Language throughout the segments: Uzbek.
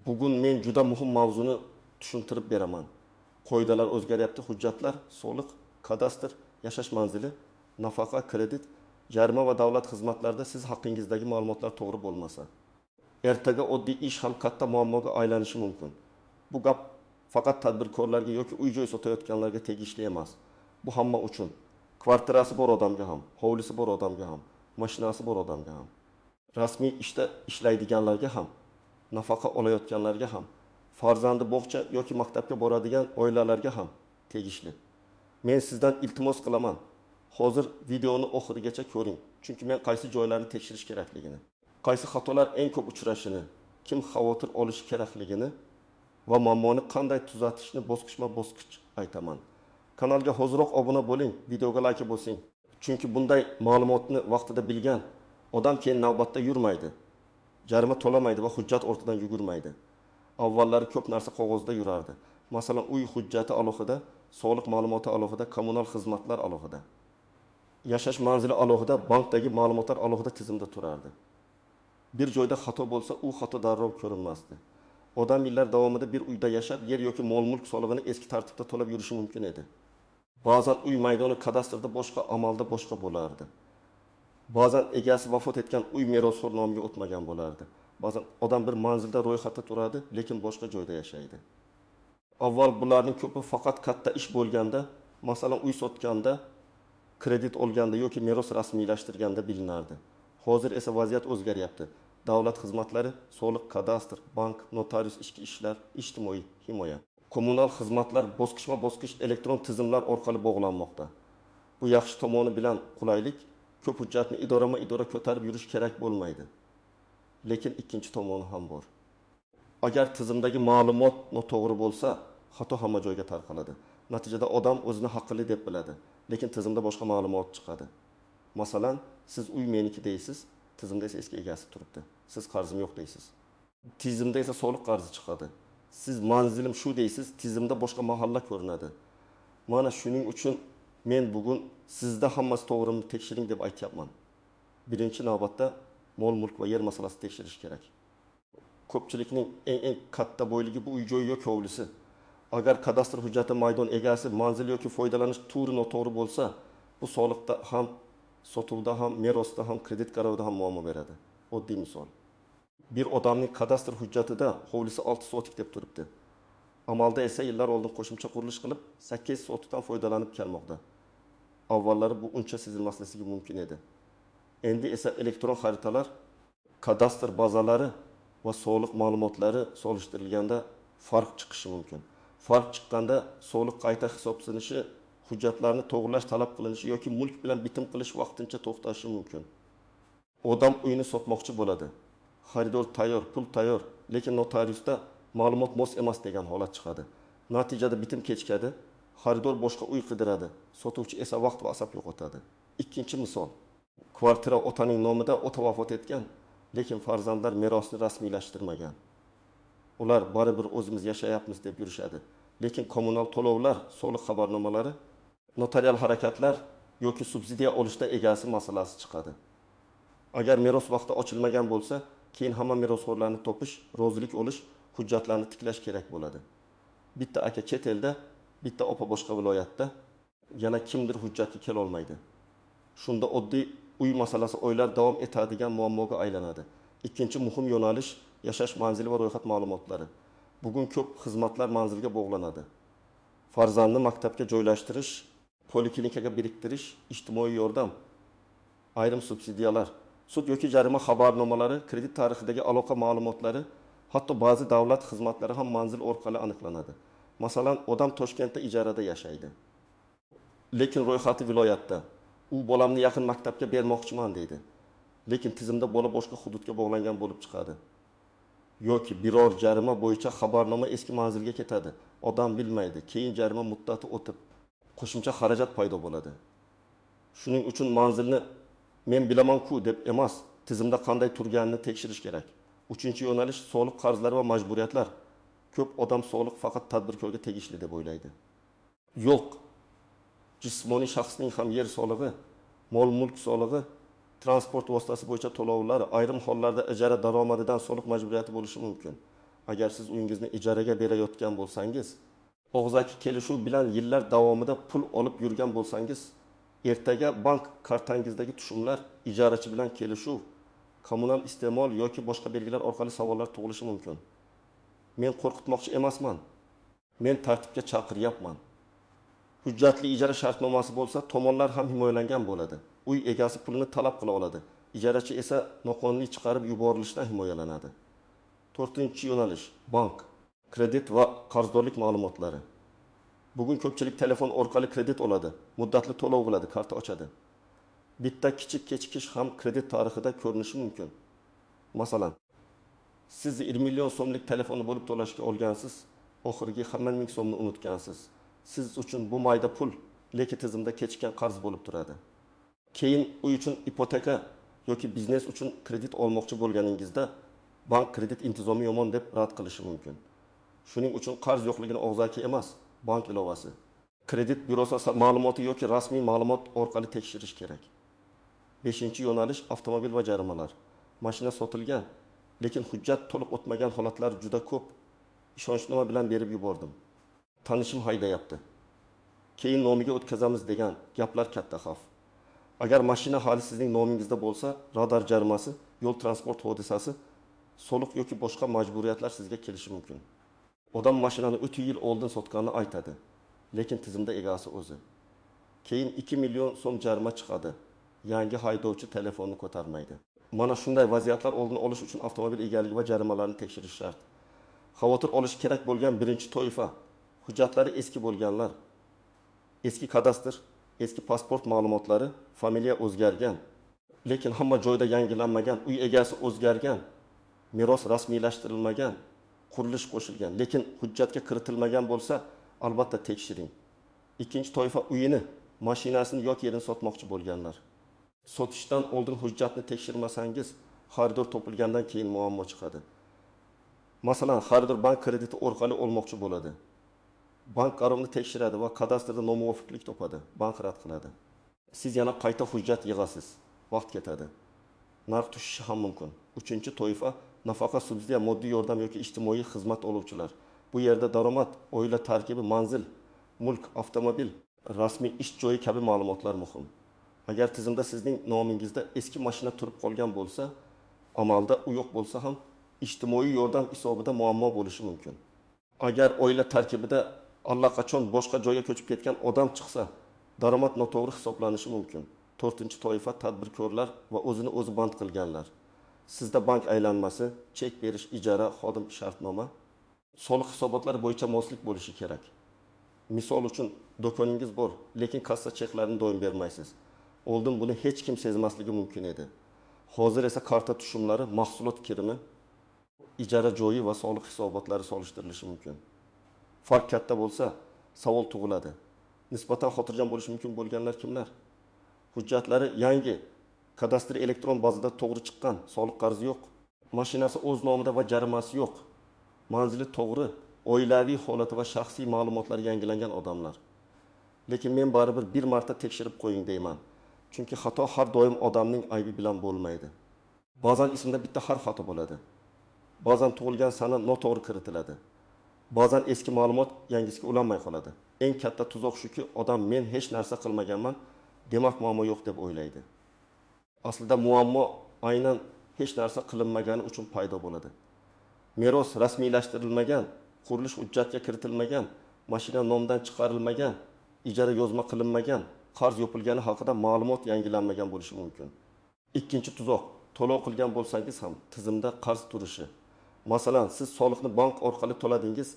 Bugun men juda muhim mavzuni tushuntirib beraman. Qoidalar o'zgaryapti, hujjatlar, soliq, kadastr, yashash manzili, nafaqa, kredit, jarima va davlat xizmatlarida siz haqingizdagi ma'lumotlar to'g'ri bo'lmasa, ertaga oddiy ish ham katta muammoga aylanishi mumkin. Bu gap faqat tadbirkorlarga yoki uy-joy sotayotganlarga tegishli emas. Bu hamma uchun. Kvartirasi bor odamga ham, hovlisi bor odamga ham, mashinasi bor odamga ham. Rasmiy ishda ishlaydiganlarga ham, nafaqa olayotganlarga ham, farzandi bog'cha yoki maktabga boradigan oilalarga ham tegishli. Men sizdan iltimos qilaman. Hozir videoni oxirigacha ko'ring. Chunki men qaysi joylarni tekshirish kerakligini, qaysi xatolar eng ko'p uchrashini, kim xavotir olishi kerakligini va muammoni qanday tuzatishni bosqichma-bosqich aytaman. Kanalga hoziroq obuna bo'ling, videoga like bosing. Chunki bunday ma'lumotni vaqtida bilgan odam keyin navbatda yurmaydi, jarima to'lamaydi va hujjat ortidan yugurmaydi. Avvallari ko'p narsa qog'ozda yurardi. Masalan, uy hujjati alohida, soliq ma'lumoti alohida, kommunal xizmatlar alohida. Yashash manzili alohida, bankdagi ma'lumotlar alohida tizimda turardi. Bir joyda xato bo'lsa, u xato darrov ko'rinmasdi. Odam yillar davomida bir uyda yashab, yer yoki mol-mulk solig'ini eski tartibda to'lab yurishi mumkin edi. Ba'zan uy maydoni kadastrda boshqa, amalda boshqa bo'lardi. Ba'zan egasi vafot etgan uy merosxo'r nomiga o'tmagan bo'lardi. Ba'zan odam bir manzilda ro'yxatda turadi, lekin boshqa joyda yashaydi. Avval bularning ko'pi faqat katta ish bo'lganda, masalan, uy sotganda, kredit olganda yoki meros rasmiylashtirganda bilinardi. Hozir esa vaziyat o'zgaryapti. Davlat xizmatlari, soliq, kadastr, bank, notarius, ichki ishlar, ijtimoiy himoya, kommunal xizmatlar bosqichma-bosqich elektron tizimlar orqali bog'lanmoqda. Bu yaxshi tomoni bilan qulaylik, ko'p hujjatni idorama-idora ko'tarib yurish kerak bo'lmaydi. Lekin ikkinchi tomoni ham bor. Agar tizimdagi ma'lumot noto'g'ri bo'lsa, xato hamma joyga tarqaladi. Natijada odam o'zini haqli deb biladi, lekin tizimda boshqa ma'lumot chiqadi. Masalan, siz uy meniki deysiz, tizimda esa eski egasi turibdi. Siz qarzim yo'q deysiz. Tizimda esa soliq qarzi chiqadi. Siz manzilim shu deysiz, tizimda boshqa mahalla ko'rinadi. Mana shuning uchun men bugun sizda hammasi to'g'rimi tekshiring deb aytyapman. Birinchi navbatda mol-mulk va yer masalasini tekshirish kerak. Ko'pchilikning eng katta boyligi bu uy-joy yoki hovlisi. Agar kadastr hujjati maydon egasi, manzil yoki foydalanish turi noto'g'ri bo'lsa, bu soliqda ham, sotuvda ham, merosda ham, kredit garovida ham muammo beradi. Oddiy misol. Bir odamning kadastr hujjatida hovlisi 6 sotik deb turibdi. Amalda esa yillar oldin qo'shimcha qurilish qilib 8 sotikdan foydalanib kelmoqda. Avvallari bu uncha sezilmasligi mumkin edi. Endi esa elektron xaritalar, kadastr bazalari va soliq ma'lumotlari solishtirilganda farq chiqishi mumkin. Farq chiqqanda soliq qayta hisoblanishi, hujjatlarni to'g'rilash talab qilinishi yoki mulk bilan bitim qilish vaqtincha to'xtashi mumkin. Odam uyini sotmoqchi bo'ladi. Xaridor tayyor, pul tayyor, lekin notariusda ma'lumot mos emas degan holat chiqadi. Natijada bitim kechikadi, xaridor boshqa uy qidiradi, sotuvchi esa vaqt va asab yo'qotadi. Ikkinchi misol. Kvartira otaning nomida, ota vafot etgan, lekin farzandlar merosni rasmiylashtirmagan. Ular baribir o'zimiz yashayapmiz deb yurishadi. Lekin kommunal to'lovlar, soliq xabarnomalari, notarial harakatlar yoki subsidiya olishda egasi masalasi chiqadi. Agar meros vaqti ochilmagan bo'lsa, keyin hamma merosxo'rlarni topish, rozilik olish, hujjatlarni tiklash kerak bo'ladi. Bitta aka chet elda, bitta opa boshqa viloyatda, yana kimdir hujjatga kela olmaydi. Shunda oddiy uy masalasi oylar davom etadigan muammoga aylanadi. Ikkinchi muhim yo'nalish yashash manzili va ro'yxat ma'lumotlari. Bugun ko'p xizmatlar manzilga bog'lanadi. Farzandni maktabga joylashtirish, poliklinikaga biriktirish, ijtimoiy yordam, ayrim subsidiyalar, sud yoki jarima xabarnomalari, kredit tarixidagi aloqa ma'lumotlari, hatto ba'zi davlat xizmatlari ham manzil orqali aniqlanadi. Masalan, odam Toshkentda ijarada yashaydi. Lekin ro'yxati viloyatda. U bolamni yaqin maktabga bermoqchiman deydi. Lekin tizimda bola boshqa hududga bog'langan bo'lib chiqadi. Yoki biror jarima bo'yicha xabarnoma eski manzilga ketadi. Odam bilmaydi. Keyin jarima muddati o'tib, qo'shimcha xarajat paydo bo'ladi. Shuning uchun manzilni men bilaman-ku deb emas, tizimda qanday turganini tekshirish kerak. Uchinchi yo'nalish soliq qarzlari va majburiyatlar. Ko'p odam soliq faqat tadbirkorga tegishli deb o'ylaydi. Yo'q. Jismoniy shaxsning ham yer solig'i, mol-mulk solig'i, transport vositasi bo'yicha to'lovlar, ayrim hollarda ijara daromadidan soliq majburiyati bo'lishi mumkin. Agar siz uyingizni ijaraga berayotgan bo'lsangiz, og'zaki kelishuv bilan yillar davomida pul olib yurgan bo'lsangiz, ertaga bank kartangizdagi tushumlar, ijarachi bilan kelishuv, kommunal iste'mol yoki boshqa belgilar orqali savollar tug'ilishi mumkin. Men qo'rqitmoqchi emasman. Men tartibga chaqiryapman. Hujjatli ijara shartnomasi bo'lsa, tomonlar ham himoyalangan bo'ladi. Uy egasi pulini talab qila oladi. Ijarachi esa noqonuniy chiqarib yuborilishidan himoyalanadi. To'rtinchi yo'nalish bank, kredit va qarzdorlik ma'lumotlari. Bugun ko'pchilik telefon orqali kredit oladi, muddatli to'lov qiladi, karta ochadi. Bitta kichik kechikish ham kredit tarixida ko'rinishi mumkin. Masalan, siz 1 million so'mlik telefonni bo'lib to'lashga olgansiz, oxirgi hamma ming so'mni unutgansiz. Siz uchun bu mayda pul, lekin tizimda kechikkan qarz bo'lib turadi. Keyin uy uchun ipoteka yoki biznes uchun kredit olmoqchi bo'lganingizda bank kredit intizomi yomon deb rad qilishi mumkin. Shuning uchun qarz yo'qligini og'zaki emas, bank ilovasi, kredit byurosi ma'lumoti yoki rasmiy ma'lumot orqali tekshirish kerak. Beshinchi yo'nalish avtomobil va jarimalar. Mashina sotilgan, lekin hujjat to'liq o'tmagan holatlar juda ko'p. Ishonchnoma bilan berib yubordim. Tanishim haydayapti. Keyin nomiga o'tkazamiz degan gaplar katta xavf. Agar mashina hali sizning nomingizda bo'lsa, radar jarimasi, yo'l transport hodisasi, soliq yoki boshqa majburiyatlar sizga kelishi mumkin. Odam mashinani 3 yil oldin sotganini aytadi, lekin tizimda egasi o'zi. Keyin 2 million so'm jarima chiqadi. Yangi haydovchi telefonni ko'tarmaydi. Mana shunday vaziyatlar oldini olish uchun avtomobil egaligi va jarimalarni tekshirish shart. Xavotir olish kerak bo'lgan birinchi toifa hujjatlari eski bo'lganlar. Eski kadastr, eski pasport ma'lumotlari, familiya o'zgargan, lekin hamma joyda yangilanmagan, uy egasi o'zgargan, meros rasmiylashtirilmagan, qurilish qo'shilgan, lekin hujjatga kiritilmagan bo'lsa, albatta tekshiring. Ikkinchi toifa uyini, mashinasini yoki yerini sotmoqchi bo'lganlar. Sotishdan oldin hujjatni tekshirmasangiz, xaridor topilgandan keyin muammo chiqadi. Masalan, xaridor bank krediti orqali olmoqchi bo'ladi. Bank qarovni tekshiradi va kadastrda nomuvofiqlik topadi, bank rad qiladi. Siz yana qayta hujjat yig'asiz, vaqt ketadi. Narx tushishi ham mumkin. Uchinchi toifa nafaqa, subsidiya, moddiy yordam yoki ijtimoiy xizmat oluvchilar. Bu yerda daromad, oila tarkibi, manzil, mulk, avtomobil, rasmiy ish joyi kabi ma'lumotlar muhim. Agar tizimda sizning nomingizda eski mashina turib qolgan bo'lsa, amalda u yo'q bo'lsa ham ijtimoiy yordam hisobida muammo bo'lishi mumkin. Agar oila tarkibida allaqachon boshqa joyga ko'chib ketgan odam chiqsa, daromad noto'g'ri hisoblanishi mumkin. To'rtinchi toifa tadbirkorlar va o'zini o'zi band qilganlar. Sizda bank aylanmasi, chek berish, ijara, xodim shartnoma, soliq hisobotlari bo'yicha moslik bo'lishi kerak. Misol uchun do'koningiz bor, lekin kassa cheklarini doim bermaysiz. Oldin buni hech kim sezmasligi mumkin edi. Hozir esa karta tushumlari, mahsulot kirimi, ijara joyi va soliq hisobotlari solishtirilishi mumkin. Farq katta bo'lsa, savol tug'iladi. Nisbatan xotirjam bo'lishi mumkin bo'lganlar kimlar? Hujjatlari yangi, kadastr elektron bazada to'g'ri chiqqan, soliq qarzi yo'q, mashinasi o'z nomida va jarimasi yo'q, manzili to'g'ri, oilaviy holati va shaxsiy ma'lumotlari yangilangan odamlar. Lekin men baribir bir marta tekshirib qo'ying deyman. Chunki xato har doim odamning aybi bilan bo'lmaydi. Ba'zan ismda bitta harf xato bo'ladi. Ba'zan tug'ilgan sana noto'g'ri kiritiladi. Ba'zan eski ma'lumot yangisiga ulanmay qoladi. Eng katta tuzoq shuki, odam men hech narsa qilmaganman, demak muammo yo'q deb o'ylaydi. Aslida muammo aynan hech narsa qilinmagani uchun paydo bo'ladi. Meros rasmiylashtirilmagan, qurilish hujjatga kiritilmagan, mashina nomdan chiqarilmagan, ijara yozma qilinmagan, qarz yopilgani haqida ma'lumot yangilanmagan bo'lishi mumkin. Ikkinchi tuzoq, to'lov qilgan bo'lsangiz ham tizimda qarz turishi. Masalan, siz soliqni bank orqali to'ladingiz,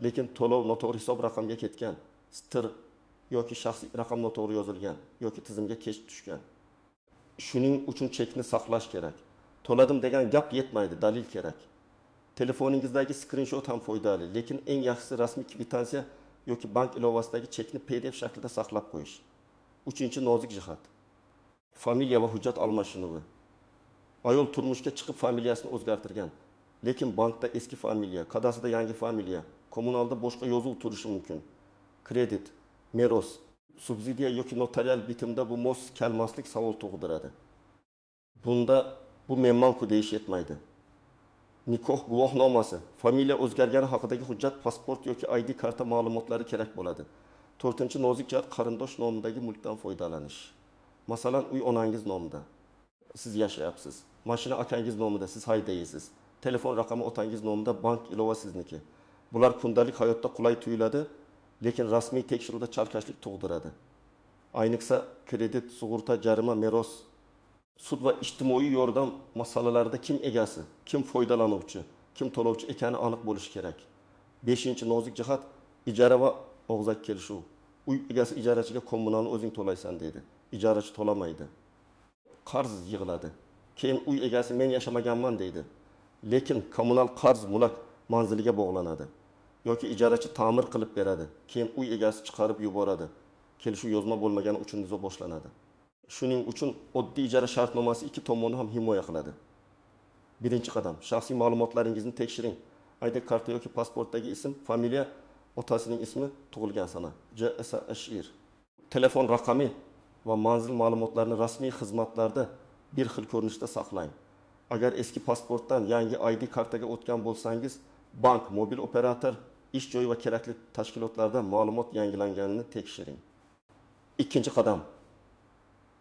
lekin to'lov noto'g'ri hisob raqamga ketgan, STR yoki shaxsiy raqam noto'g'ri yozilgan yoki tizimga kech tushgan. Shuning uchun chekni saqlash kerak. To'ladim degan gap yetmaydi, dalil kerak. Telefoningizdagi skrinshot ham foydali, lekin eng yaxshisi rasmiy kvitansiya yoki bank ilovasidagi chekni PDF shaklida saqlab qo'yish. Uchinchi nozik jihat. Familiya va hujjat almashinuvi. Ayol turmushga chiqib familiyasini o'zgartirgan, lekin bankda eski familiya, kadastrda yangi familiya, kommunalda boshqa yozuv turishi mumkin. Kredit, meros, subsidiya yoki notarial bitimda bu mos kelmaslik savol tug'diradi. Bunda bu menman-ku deyish yetmaydi. Nikoh guvohnomasi, familiya o'zgargani haqidagi hujjat, pasport yoki ID karta ma'lumotlari kerak bo'ladi. To'rtinchi nozik jihat qarindosh nomidagi mulkdan foydalanish. Masalan, uy onangiz nomida, siz yashayapsiz. Mashina akangiz nomida, siz haydaysiz. Telefon raqami otangiz nomida, bank ilova sizniki. Bular kundalik hayotda qulay tuyuladi, lekin rasmiy tekshiruvda chalkashlik tug'diradi. Ayniqsa kredit, sug'urta, jarima, meros, sud va ijtimoiy yordam masalalarida kim egasi, kim foydalanuvchi, kim to'lovchi ekani aniq bo'lishi kerak. Beshinchi nozik jihat ijara va og'zaki kelishuv. Uy egasi ijarachiga kommunalni o'zing to'laysan deydi. Ijarachi to'lamaydi. Qarz yig'iladi. Keyin uy egasi men yashamaganman deydi. Lekin kommunal qarz mulk manziliga bog'lanadi. Yoki ijarachi ta'mir qilib beradi. Keyin uy egasi chiqarib yuboradi. Kelishuv yozma bo'lmagani uchun nizo boshlanadi. Shuning uchun oddiy ijara shartnomasi ikki tomonni ham himoya qiladi. Birinchi qadam, shaxsiy ma'lumotlaringizni tekshiring. ID karta yoki pasportdagi ism, familiya, otasining ismi, tug'ilgan sana, JSHR. Telefon raqami va manzil ma'lumotlarini rasmiy xizmatlarda bir xil ko'rinishda saqlang. Agar eski pasportdan yangi ID kartaga o'tgan bo'lsangiz, bank, mobil operator, ish joyi va kerakli tashkilotlarda ma'lumot yangilanganini tekshiring. Ikkinchi qadam,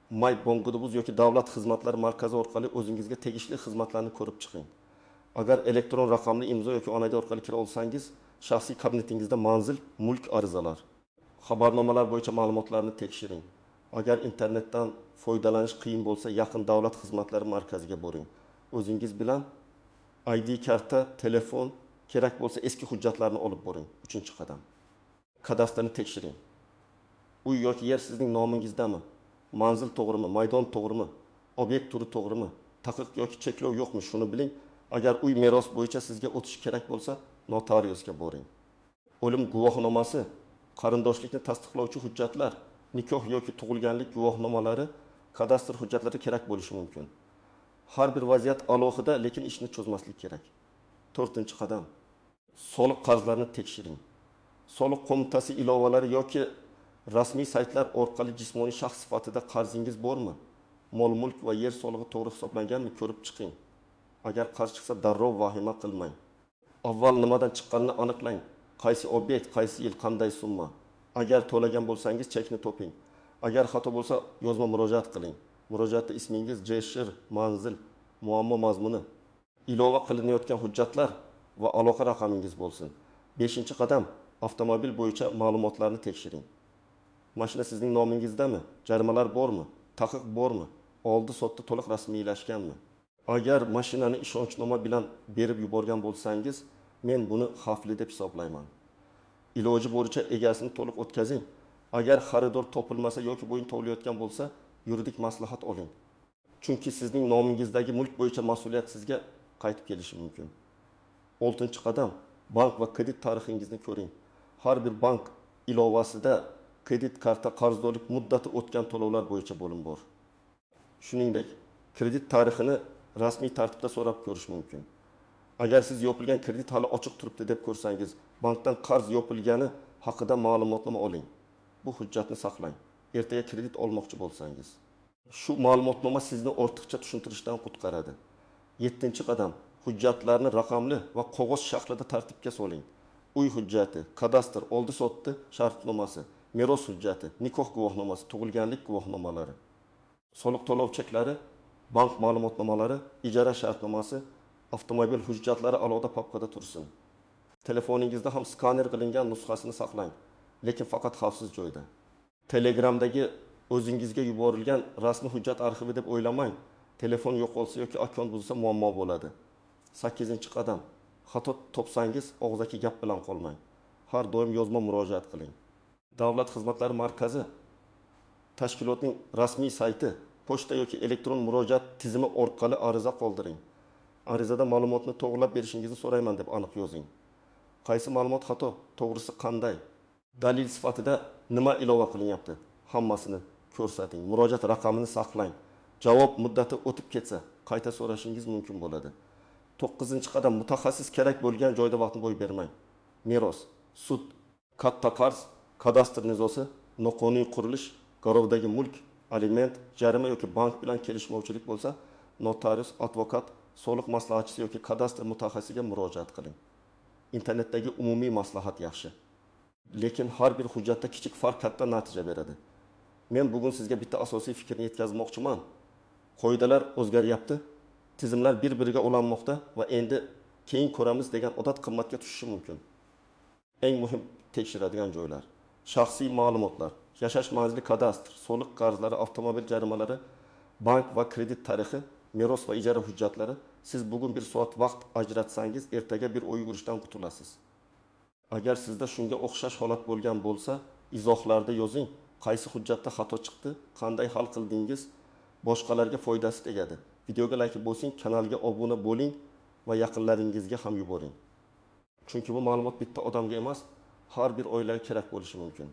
My Bongudubuz yoki davlat xizmatlari markazi orqali o'zingizga tegishli xizmatlarni ko'rib chiqing. Agar elektron raqamli imzo yoki onlayn orqali kira olsangiz, shaxsiy kabinetingizda manzil, mulk arizalar, xabarnomalar bo'yicha ma'lumotlarni tekshiring. Agar internetdan foydalanish qiyin bo'lsa, yaqin davlat xizmatlari markaziga boring. O'zingiz bilan ID karta, telefon, kerak bo'lsa eski hujjatlarni olib boring. Uchinchi qadam, kadastrni tekshiring. Uy yoki yer sizning nomingizdami? Manzil to'g'rimi, maydon to'g'rimi, obyekt turi to'g'rimi, taqiq yoki cheklov yo'qmi, shuni biling. Agar uy meros bo'yicha sizga o'tishi kerak bo'lsa, notariusga boring. O'lim guvohnomasi, qarindoshlikni tasdiqlovchi hujjatlar, nikoh yoki tug'ilganlik guvohnomalari, kadastr hujjatlari kerak bo'lishi mumkin. Har bir vaziyat alohida, lekin ishni cho'zmaslik kerak. To'rtinchi qadam, soliq qarzlarini tekshiring. Soliq qo'mitasi ilovalari yoki rasmiy saytlar orqali jismoniy shaxs sifatida qarzingiz bormi? Mol-mulk va yer solig'i to'g'ri hisoblanganmi ko'rib chiqing. Agar qarz chiqsa darrov vahima qilmang. Avval nimadan chiqqanini aniqlang. Qaysi obyekt, qaysi yil, qanday summa. Agar to'lagan bo'lsangiz chekni toping. Agar xato bo'lsa yozma murojaat qiling. Murojaatda ismingiz, JSHR, manzil, muammo mazmuni, ilova qilinayotgan hujjatlar va aloqa raqamingiz bo'lsin. Beshinchi qadam, avtomobil bo'yicha ma'lumotlarni tekshiring. Mashina sizning nomingizdami? Jarimalar bormi? Taqiq bormi? Oldi-sotdi to'liq rasmiylashganmi? Agar mashinani ishonchnoma bilan berib yuborgan bo'lsangiz, men buni xavfli deb hisoblayman. Iloji boricha egasini to'liq o'tkazing. Agar xaridor topilmasa yoki bo'yin tovlayotgan bo'lsa, yuridik maslahat oling. Chunki sizning nomingizdagi mulk bo'yicha mas'uliyat sizga qaytib kelishi mumkin. Oltinchi qadam, bank va kredit tarixingizni ko'ring. Har bir bank ilovasida kredit karta qarzdorlik muddati o'tgan to'lovlar bo'yicha bo'lim bor. Shuningdek, kredit tarixini rasmiy tartibda so'rab ko'rish mumkin. Agar siz yopilgan kredit hali ochiq turibdi deb ko'rsangiz, bankdan qarz yopilgani haqida ma'lumotnoma oling. Bu hujjatni saqlang. Ertaga kredit olmoqchi bo'lsangiz, shu ma'lumotnoma sizni ortiqcha tushuntirishdan qutqaradi. Yettinchi qadam, hujjatlarni raqamli va qog'oz shaklida tartibga soling. Uy hujjati, kadastr, oldi-sotdi shartnomasi, meros hujjati, nikoh guvohnomasi, tug'ilganlik guvohnomalari, soliq to'lov cheklari, bank ma'lumotnomalari, ijara shartnomasi, avtomobil hujjatlari alohida papkada tursin. Telefoningizda ham skaner qilingan nusxasini saqlang, lekin faqat xavfsiz joyda. Telegramdagi o'zingizga yuborilgan rasmiy hujjat arxivi deb o'ylamang. Telefon yo'qolsa yoki akkaunt buzilsa muammo bo'ladi. 8-qadam. Xato topsangiz og'zaki gap bilan qolmang. Har doim yozma murojaat qiling. Davlat xizmatlari markazi tashkilotning rasmiy sayti, pochta yoki elektron murojaat tizimi orqali ariza qoldiring. Arizada ma'lumotni to'g'rilab berishingizni so'rayman deb aniq yozing. Qaysi ma'lumot xato, to'g'risi qanday? Dalil sifatida nima ilova qilinyapti? Hammasini ko'rsating. Murojaat raqamini saqlang. Javob muddati o'tib ketsa, qayta so'rashingiz mumkin bo'ladi. 9-qadam. Mutaxassis kerak bo'lgan joyda vaqtni boy bermang. Meros, sud, katta qarz, kadastr nizosi, noqonuniy qurilish, garovdagi mulk, aliment, jarima yoki bank bilan kelishmovchilik bo'lsa, notarius, advokat, soliq maslahatchisi yoki kadastr mutaxassisiga murojaat qiling. Internetdagi umumiy maslahat yaxshi, lekin har bir hujjatda kichik farq katta natija beradi. Men bugun sizga bitta asosiy fikrni yetkazmoqchiman. Qoidalar o'zgaryapti, tizimlar bir-biriga ulanmoqda va endi keyin ko'ramiz degan odat qimmatga tushishi mumkin. Eng muhim tekshiradigan joylar: shaxsiy ma'lumotlar, yashash manzili, kadastr, soliq qarzlari, avtomobil jarimalari, bank va kredit tarixi, meros va ijara hujjatlari. Siz bugun bir soat vaqt ajratsangiz, ertaga bir oy yugurishdan qutulasiz. Agar sizda shunga o'xshash holat bo'lgan bo'lsa, izohlarda yozing: qaysi hujjatda xato chiqdi, qanday hal qildingiz? Boshqalarga foydasi tegadi. Videoga layk bosing, kanalga obuna bo'ling va yaqinlaringizga ham yuboring. Chunki bu ma'lumot bitta odamga emas, har bir oilaga kerak bo'lishi mumkin.